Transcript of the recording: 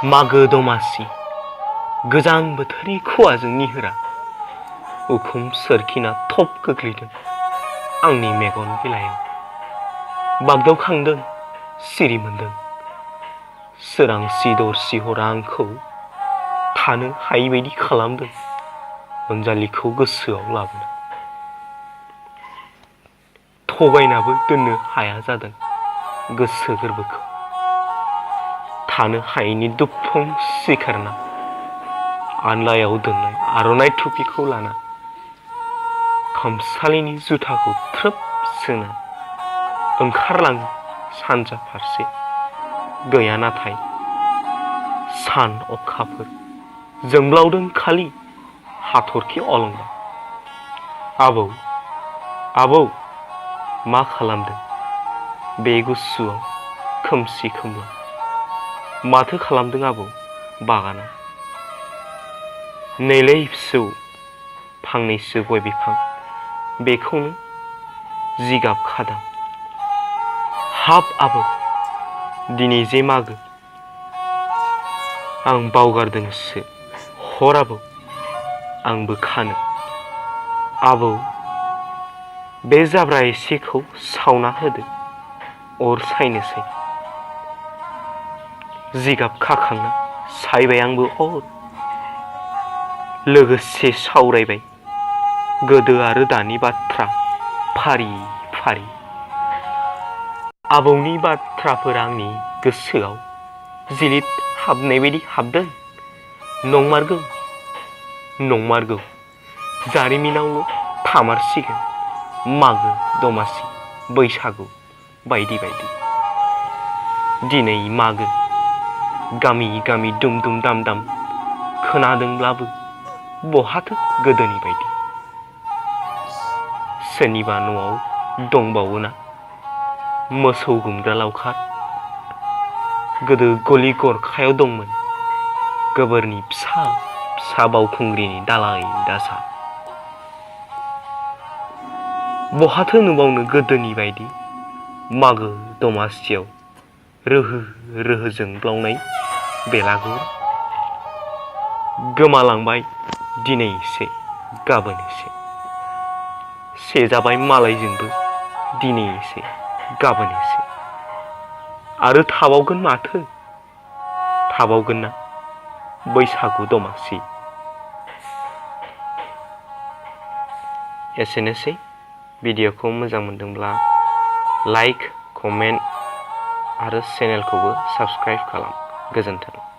मागो दमासि गोजां बोथोरनि खुवाजों निहोरा उखुम सोरखिना थप गोग्लैदों आंनि मेगन बिलायाव बागदावखांदों सिरि मोनदों सोरांसि दरसि हरा आंखौ थानो हायैबायदि खालामदों अनजालिखौ गोसोआव लाबोना थगायनाबो दोननो हाया जादों गोसो गोरबोखौ थानो हायैनि दुफुं सिखारना आनलायाव दोननाय आर'नाइ टुपिखौ लाना खामसालिनि जुथाखौ थ्रोब सोना ओंखारलाङो सानजा फारसे गैया नाथाय सान अखाफोर जोंब्लावदों खालि हाथरखि अलंबार आबौ आबौ मा खालामदों बे गुसुआव खोमसि खोमला माथो खालामदों आबौ बागानाव नैलै फिसौ फांनैसो गय बिफां बेखौनो जिगाब खादां हाब आबौ दिनै जे मागो आं बावगारदोंसो हर आबौ आंबो खानो आबौ बे जाब्रा एसेखौ सावना होदो अर सायनोसै जिगाब खाखांना सायबाय आंबो अर लोगोसे सावरायबाय गोदो आरो दानि बाथ्रा फारि फारि आबौनि बाथ्राफोरा आंनि गोसोआव जिलिद हाबनाय बायदि हाबदों नंमारगौ नंमारगौ जारिमिनावल' थामारसिगोन मागो दमासि बैसागु बायदि बायदि दिनै मागो गामि गामि दुम दुम दाम दाम खोनादोंब्लाबो बहाथो गोदोनि बायदि सोरनिबा न'आव दंबावोना मोसौ गुमग्रा लावखार गोदो गलि गरखायाव दंमोन गोबोरनि फिसा फिसा बावखुंग्रिनि दालाइ दासा बहाथो नुबावनो गोदोनि बायदि मागो दमासियाव रोहो रोहो जोंब्लावनाय बेलागुर गोमालांबाय दिनै एसे गाबोन एसे सेजाबाय मालायजोंबो दिनै एसे गाबोन एसे आरो थाबावगोन माथो थाबावगोन ना बैसागु दमासि एसेनोसै भिडिअखौ मोजां मोनदोंब्ला लाइक कमेन्ट आरो चेनेलखौबो साबस्क्राइब खालाम गोजोन्थों।